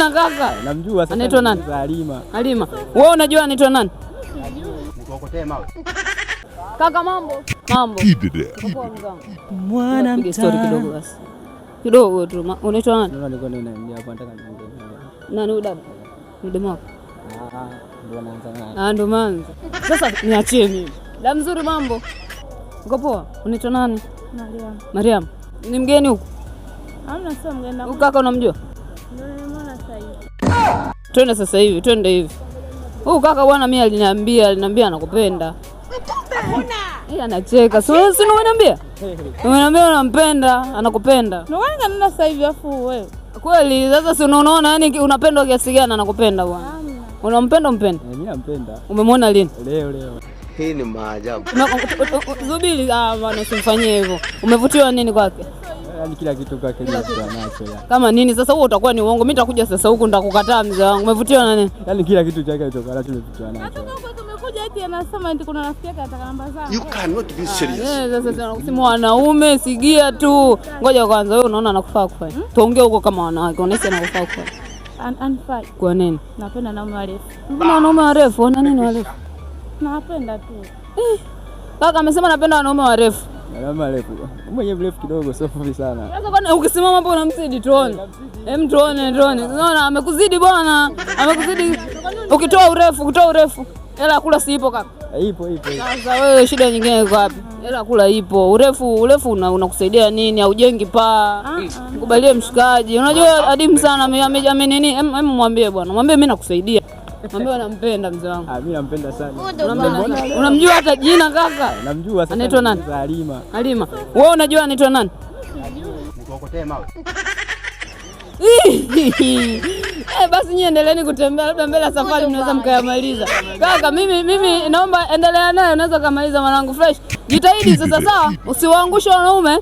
jina kaka? Namjua sasa. Anaitwa nani? Halima. Halima. Wewe unajua anaitwa nani? Nikuokotee mawe. Kaka mambo. Mambo. Poa mzangu. Mwana Piga story kidogo basi. Kidogo tu. Unaitwa nani? Naona nilikuwa ninaambia hapa nataka niongee naye. Nani huyu dada? Ni demu wako? Ah, ndio naanza naye. Ah, ndo manza. Sasa niachie mimi. Da mzuri mambo. Uko poa? Unaitwa nani? Mariam. Mariam. Ni mgeni huku? Hamna, sio mgeni. Huyu kaka unamjua? Ndio nimeona sasa hivi. Twende sasa hivi, twende hivi. Huyu kaka bwana mimi aliniambia anakupenda. Yeye anacheka. Si si umeniambia? Umeniambia unampenda, anakupenda. Ndio maana sasa hivi afu wewe. Kweli sasa si unaona yani unapendwa kiasi gani anakupenda bwana. Hamna. Unampenda umpenda? Mimi nampenda. Umemwona lini? Leo leo. Hii ni maajabu. Zubili, ah bwana usimfanyie hivyo. Umevutiwa nini kwake? Yaani kila kitu kwake nilikuwa nacho ya. Kama nini sasa huo utakuwa ni uongo. Mimi nitakuja sasa huku nitakukataa mzee wangu. Umevutiwa na nini? Yaani kila kitu chake alichokuwa nacho nimevutiwa nacho. Hata huko tumekuja eti anasema eti kuna rafiki yake anataka namba zangu. You cannot be serious. Sasa si mwanaume sigia tu. Ngoja kwanza wewe unaona anakufaa kufanya. Tuongee huko kama wanawake. Unahisi anakufaa kufanya. Anifai. Kwa nini? Napenda wanaume warefu. Mbona wanaume warefu? Wana nini warefu? Napenda tu. Kaka amesema napenda wanaume warefu. Wanaume warefu. Mwenye mrefu kidogo sio fupi sana. Sasa kwani ukisimama hapo unamzidi tuone. Hem tuone tuone. Unaona amekuzidi bwana. Amekuzidi. Ukitoa urefu, ukitoa urefu. Hela kula si ipo kaka. Ipo ipo. Sasa wewe shida nyingine iko wapi? Hela kula ipo. Urefu urefu unakusaidia nini? Haujengi paa. Mkubalie mshikaji. Unajua adimu sana ame nini? Hem mwambie bwana. Mwambie mimi nakusaidia. Mwambie nampenda mzee wangu. Ah, mimi nampenda sana. Unampenda? Unamjua hata jina kaka? Namjua sasa. Anaitwa nani? Halima. Halima. Wewe unajua anaitwa nani? Nikuokotee mawe. Basi nyie endeleeni kutembea, labda mbele ya safari mnaweza mkayamaliza. Kaka, mimi naomba endelea naye, unaweza kumaliza mwanangu fresh. Jitahidi sasa, sawa? Usiwaangushe wanaume.